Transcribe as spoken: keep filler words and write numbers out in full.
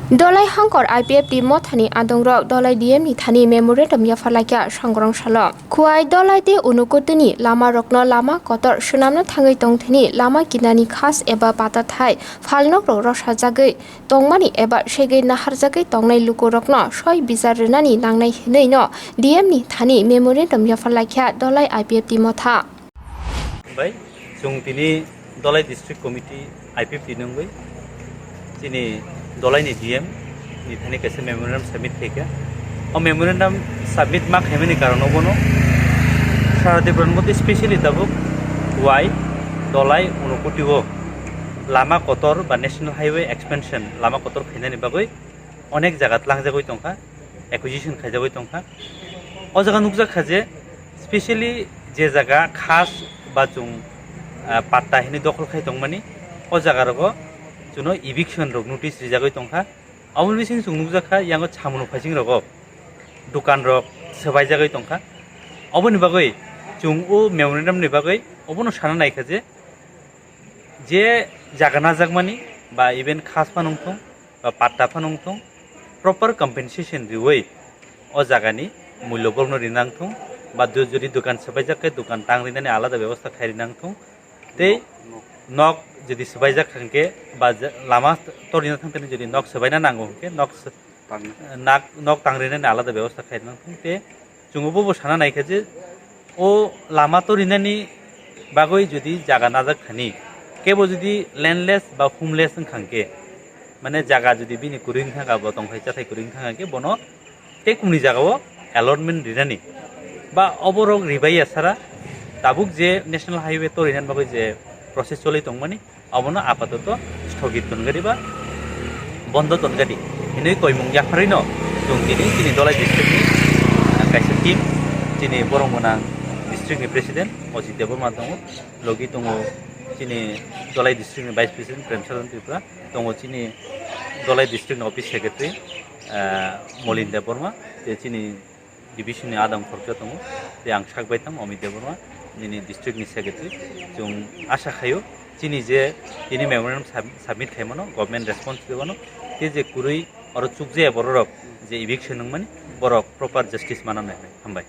Dolai Hangkor I P F T mothani adongrok Dolai D M ni thani memorandum yapharlaikha Sangrong salo. Khowai Dolai tei Unukutini lamarokno lama kotor swnamna thangwi tongthani lama kinani khas eba pata thai phalnokrok rosajagwi tongmani eba segwi naharjagwi tongnai lukurokno soi bichar rwnani nangnai hwnwi no D M ni thani memorandum yapharlaikha Dolai I P F T motha. Bai, chwng tini Dolai District Committee I P F T nungwi chini Dolai ni D M ni thani kaisa memorandum submit khaikha. O memorandum submit ma khaimani karon obono Sara Tripura ni mothe specially tabuk wai Dolai Unukoti o lama kotor ba National Highway expansion lama kotor khainani bagwi onek jaga tlangjagwi tongkha, acquisition khaijagwi tongkha. O jaga nukjak kha je specially je jaga khas ba chwng, ah, patta hinwi dokhol khai tongmani, o jaga rogo chwngno eviction rok notice rijagwi tongkha. Aboni bising chwng nukjak kha yango samung phaising rogo dukan rok swbaijagwi tongkha. Oboni bagwi chwng o memorandum ni bagwi obono sana naikha je je jaga najakmani ba even khas phano wngthung ba patta phano wngthung, proper compensation riwi o jagani mulyo borokno rina wngthung ba du-, jodi dukan swbaijak khe dukan tang rinani alada bebosta khai rina wngthung tei nok jodi swbaijak kha hwnkhe ba je-, lama torina thangtani jodi nok swbaina nango hwnkhe nok sw-, Tang. Nak-, nok tang rinani alada bebosta khai rina wngthung tei chwng obo bo sana naikha je o lama torinani bagwi jodi jaga najak thani, kebo jodi landless ba homeless wngkha hwnkhe, mane jaga jodi bini kwrwi wngkha bo tongthai chathai kwrwi wngkha hwnkhe bono tei kumni jagao allotment rinani ba oborok ribai ya sara tabuk je National Highway torinani bagwi je process choli tongmani, abono apatoto sthogit tongadi ba bondo tongadi hinwi koimung yapharwino chwng tini chini Dolai district ni, ah, kaisa team, chini borok gwnang district ni president Ojit Debbarma tongo, logi tongo chini Dolai district ni vice president Premsadan Tripura, tongo chini Dolai district ni office secretary, ah, Molin Debbarma, tei chini division ni adam khoroksa tongo, tei ang sak bai tang Amit Debbarma, nini district ni secretary. Chwng asa khaio chini je tini memorandum sub-, submit khaimano government response rwmano, tei je kwrwi oro chukjaya bororok je eviction wngmani borok proper justice mananai. Hambai.